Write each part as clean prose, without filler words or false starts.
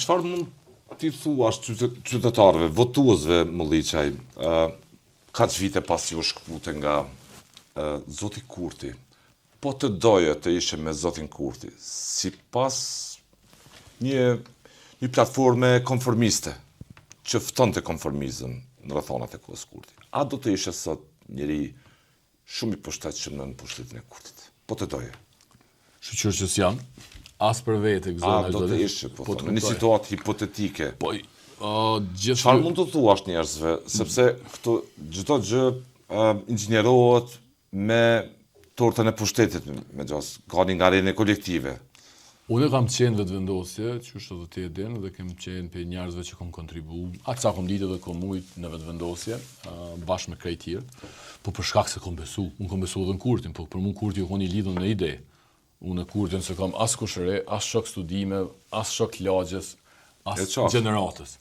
Çfarë mund t'i thuash qytetarëve, votuesve Molliqaj, kaq vite pasi u shkëpute nga zoti Kurti, po të doje të ishe me zotin Kurti, sipas një një platforme konformiste, që ftonte konformizëm në rrethonat e kohës Kurti, a do të ishe sot njeri Shumë i pushtetshëm nën pushtetin e Kurtit. Po të doje. Shyqyr që s'jam. As për vete gëzojna. A do të ishe, po, po në një situatë hipotetike. Po, uh, gjithë... Çfarë mund të thuash njerëzve, sepse këtu çdo gjë uh, inxhinierohet me tortën e pushtetit, me gjasë, ka një ngarendje kolektive. Unë kam qenë Vetëvendosje, qysh edhe ti e din, dhe kem qenë prej njerëzve që kom kontribu, aq sa kom ditë dhe kom mujt në Vetëvendosje, bashkë me krejt tjerët, po për shkak se kom besu, unë kom besu edhe në Kurtin, po për mu Kurti u kon i lidhun në ide. Unë Kurtin s'e kam as kushëri, as shok studime, as shok lagjes, as gjeneratës.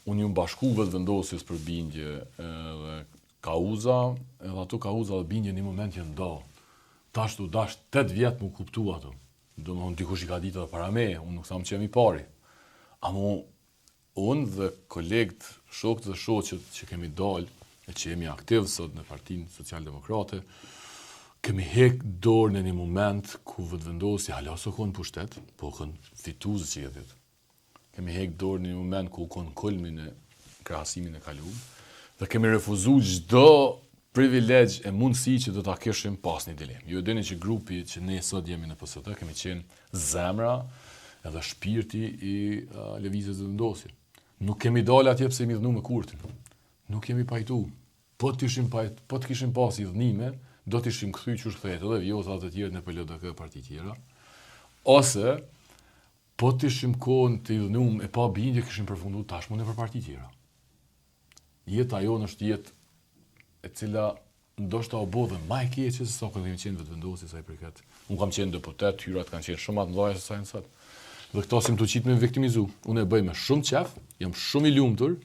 Unë jum bashku Vetëvendosjes për bindje edhe kauza, edhe ato kauza dhe bindje një moment janë nda. Tash u dasht 8 vjet mu kuptu ato. Domethonë, dikush i ka ditë edhe para meje, unë nuk tham që jam i pari. Amo, unë dhe kolegët, shokët dhe shoqet që kemi dalë, e që jemi aktiv sot në Partinë Socialdemokrate, kemi hek dorë në një moment ku Vetëvendosja hala s'o konë n'pushtet, po kanë fitu zgjedhjet. Kemi hek dorë në një moment ku u kon kulmi në krahasimin e kalum dhe kemi refuzu çdo privilegj e mundësi që do ta kishim pas një dilemë. Ju e dini që grupi që ne sot jemi në PSD kemi qenë zemra edhe shpirti i uh, lëvizjes Vetëvendosje. Nuk kemi dalë atje pse jemi idhnu me Kurtin. Nuk jemi pajtu. Po të ishim pajt, po të kishim pas idhnime, do të ishim kthy qysh kthehet edhe Vjosa dhe të tjerët në LDK parti tjera. Ose Po të ishim kon të idhnum e pa bindje kishim përfundu tashmë nëpër parti tjera. Jeta jonë është jetë e cila ndoshta u bo dhe ma e keqe se sa kur kemi qenë Vetëvendosje sa i përket. Unë kam qenë deputet, hyrat kanë qenë shumë ma të mëdha se sa janë sot. Dhe këto s'jam tu qitë me viktimizu. Unë e bëj me shumë qef, jam shumë i lumtur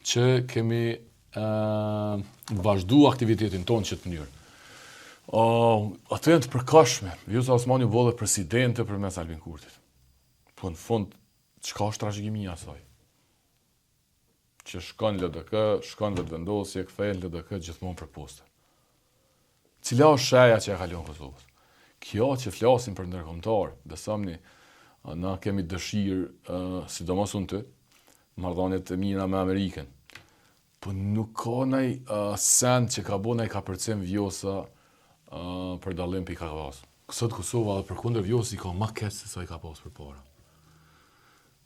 që kemi uh, vazhdu aktivitetin tonë qëtë mënyrë. Uh, ato janë të përkohshme. Vjosa Osmani u bo dhe presidente përmes Albin Kurtit. Po në fund, çka është trashëgimia e saj? Që shkon LDK, shkon Vetëvendosje, kthehet LDK gjithmonë për poste. Cila është sheja që e ka lënë Kosovës? Kjo që flasim për ndërkombëtar, besomni, na kemi dëshirë, uh, sidomos unë ty, marrëdhëniet e mira me Amerikën. Po nuk ka naj uh, send që ka bo naj kapërcim Vjosa uh, për dallim prej ka pas. Sot Kosova edhe përkundër Vjosës i ka ma keq se sa i ka pas përpara.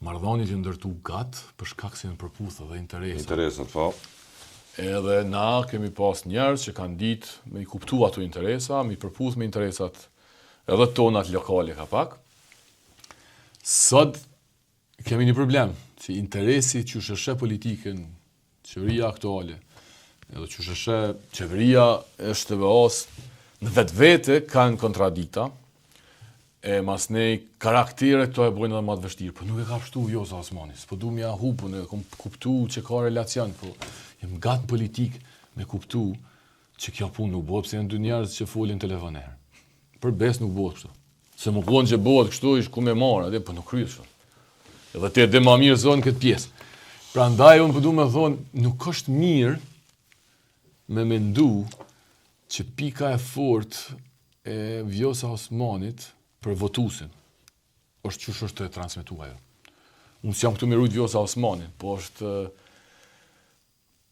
Marrëdhëniet janë ndërtu gat për shkak se janë përputhë dhe interesat. Interesat, po. Edhe na kemi pas njerëz që kanë ditë me i kuptu ato interesa, me i përputh me interesat edhe tonat lokale ka pak. Sot kemi një problem, që interesi që e sheh politikën, qeveria aktuale, edhe që e sheh qeveria e SHBA-s, në vetvete kanë kontradikta, e masnej karakteret këto e bojnë edhe ma të vështirë, po nuk e ka pështu Vjosa Osmani, s'po du m'ja hup, unë e kom kuptu që ka relacion, po jem gatë në politikë me kuptu që kjo punë nuk bëhet pse janë dy njerëz që folin telefon herë. Për besë nuk bëhet kështu. Se më konë që bëhet kështu, ish ku me marrë, atë, po nuk kryhet kështu. Edhe ti e di ma mirë se unë këtë pjesë. Prandaj unë po du me thonë, nuk është mirë me mendu që pika e fort e Vjosa Osmanit për votusin është qysh është e transmetu ajo. Unë s'jam këtu me rujt Vjosa Osmanin, po është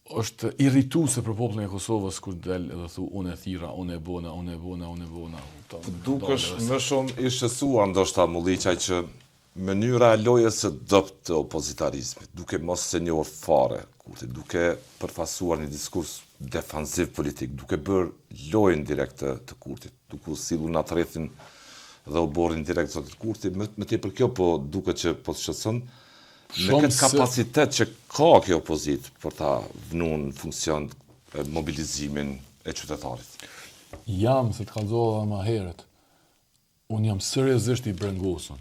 është irrituese për popullin e Kosovës kur del edhe thu unë e thirra, unë e bona, unë e bona, unë e bona. Të dukesh më shumë i shqetësuar ndoshta Molliqaj që mënyra e lojës së dobët të opozitarizmit, duke mos e njohur fare Kurtin, duke përfaqësuar një diskurs defanziv politik, duke bërë lojën direkt të, të Kurtit, duke u sillur në atë rrethin dhe oborrin direkt zotit Kurti, më, më tepër kjo po duket që po të shqetëson, Me këtë kapacitet që ka kjo opozitë për ta vnu në funksion mobilizimin e qytetarit. Jam, se të kallzova edhe ma herët, unë jam seriozisht i brengosun,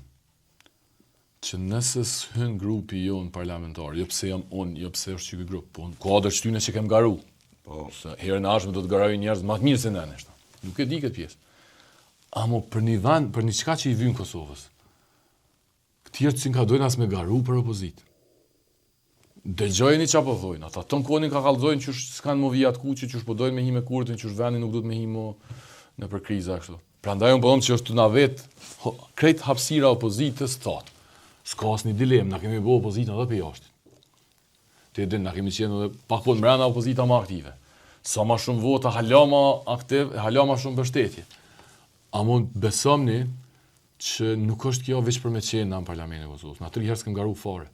që nëse s'hyn grupi jonë parlamentar, jo pse jam unë, jo pse është qiky grup, po në kuadër qëtyne që kem garu, po, se herën e ardhshme do të garojnë njerëz ma të mirë se ne nështë. Nuk e di këtë pjesë. Amo për një vend, për një çka që i vyn Kosovës. Tjerët s'ka dojnë as me garu për opozitë. Dëgjojeni çka po thojnë, ata ton kohën ka kallzojnë qysh s'kan mo vija të kuqe, qysh po dojnë me hi me Kurtin, qysh vendi nuk duhet me hi mo nëpër kriza kështu. Prandaj unë po them që është tu na vet krejt hapësira opozitës thatë. S'ka asnjë dilemë, na kemi bo opozitën edhe prej jashtë. Ti e din, na kemi qenë edhe pak po mrena opozita më aktive. Sa ma shumë vota, hala ma aktiv, hala ma shumë mbështetje. A mund besomni që nuk është kjo veç për me qenë në Parlamentin e Kosovës. Na tri herë s'kem garu fare.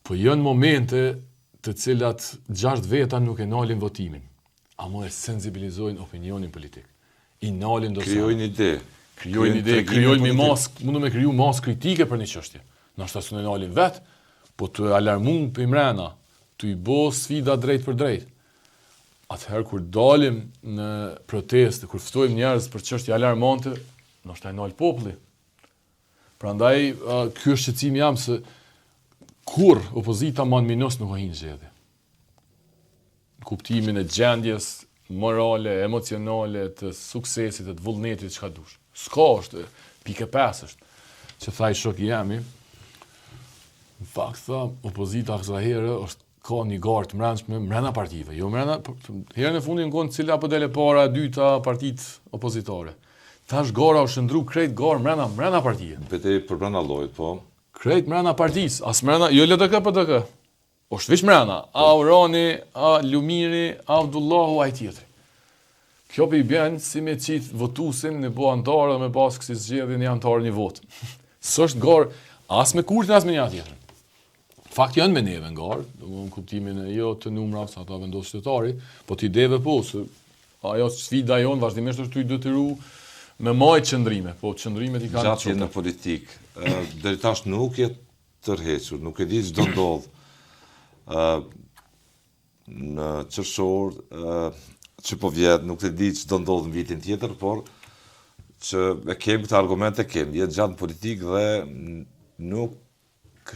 Po janë momente të cilat gjashtë veta nuk e nalin votimin. Amo e sensibilizojnë opinionin politik. I nalin do Krijojnë ide. Krijojnë ide, krijojnë një masë, mundu me kriju masë kritike për një çështje. Ndoshta s'e nalin vet, po të alarmu për mrena, të i bo sfida drejt për drejt. Atëherë kur dalim në protestë, kur ftojmë njerëz për çështje alarmante, ndoshta e nal populli. Prandaj ky është shqetësimi jam se kur opozita ma në minus nuk ka hi në zgjedhje. Në kuptimin e gjendjes morale, emocionale, të suksesit, të vullnetit, çka dush. S'ka është, pikë 5 është, që tha i shok i jemi, në fakt tha, opozita kësa herë është ka një garë të mbrendshme mrena partive, jo mrena, po, herën e fundit në konë cila po del e para, e dyta, partit opozitare. Tash gara është shndru krejt garë mrena, mrena partie. Betejë për brenda llojit, po. Krejt mrena partisë, as mrena, jo LDK, PDK. Është veç mrena, a Urani, a Lumiri, a Abdullahu, a i tjetri. Kjo po i bjen si me qitë votusin në bo antarë dhe me pas kësi zgjedhje një antarë një votë. S'është garë as me Kurtin, as me një tjetër. Fakt janë me neve në garë, në kuptimin e jo të numrave, sa ta vendos qytetari, po të ideve po, se ajo sfida jonë vazhdimisht është të i detyru me majtë qëndrime, po qëndrimet i kanë Gjatë je në politikë, deri tash nuk je tërhequr, nuk e di ç'do ndodh në qershor që po vjen, nuk e di ç'do ndodh në vitin tjetër, por që e kem këtë argument e kem, je gjatë në politikë dhe nuk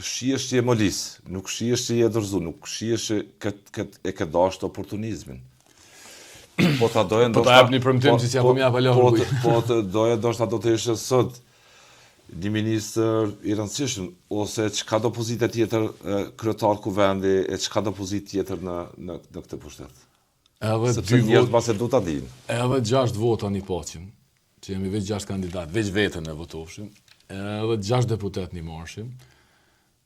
shihesh që je molis, nuk shihesh që je dorëzu, nuk shihesh që këtë, kët, e ke dashtë oportunizmin. Po ta doje ndoshta... Po ta jap një premtim po, që s'ja po, kom jap hala po, po të doje ndoshta do të ishe sot një ministër i rëndësishëm, ose çka do pozitë tjetër kryetar kuvendi, e çka do pozitë tjetër në, në, në këtë pushtet. Edhe Sepse dy njerëz mbase do ta dinë. Edhe gjashtë vota një paçim, që jemi veç gjashtë kandidat, veç veten e votofshim, edhe gjashtë deputet një marshim,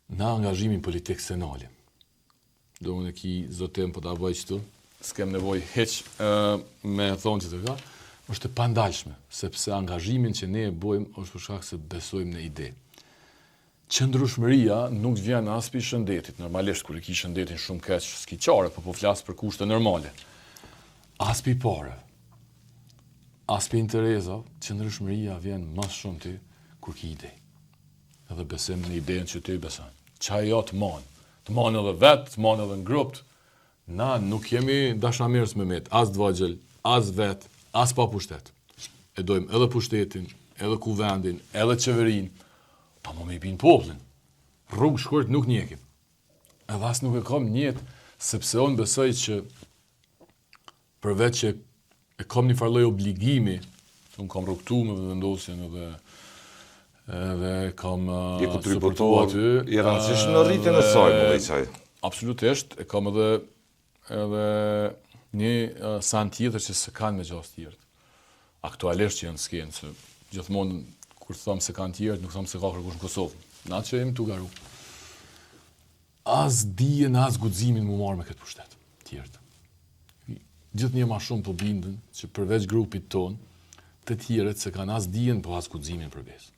na angazhimin politik s'e nalim. Do unë e ki zotim po ta bëj qëtu, s'kem nevojë hiç me thonë që të ka, është e pandalshme, sepse angazhimin që ne e bojmë është për shkak se besojmë në ide. Qëndrueshmëria nuk vjen as pi shëndetit, normalisht kur e ki shëndetin shumë keq, s'ki qare, po po flas për kushte normale. As pi pareve, as pi interesave, qëndrueshmëria vjen më së shumti kur ki ide. Edhe besim në idenë që ti beson. Qajo të man, të man edhe vetë, të man edhe në grup. Na nuk jemi dashamirës me met, as të vogjël, as vet, as pa pushtet. E dojmë edhe pushtetin, edhe kuvendin, edhe qeverinë, pa mo me i binë popullin. Rrugë shkurt nuk njekim. Edhe as nuk e kam njet, sepse unë besoj që përveç që e kam një farë lloj obligimi, unë kam rrugëtu me vendosjen edhe edhe kam Je kontributor aty. I rëndësishëm në rritjen e saj, Molliqaj. Absolutisht, e kam edhe edhe një uh, sen tjetër që s'e kanë me gjasë tjerët. Aktualisht që janë skenë, se gjithmonë kur them se kanë tjerët, nuk them se ka kërkush në Kosovë. Na që jemi tu garu. As dijen, as guximin mu marrë me këtë pushtet, tjerët. Gjithnjë ma shumë po bindem që përveç grupit tonë, të tjerët s'e kanë as dijen, po as guximin për besë.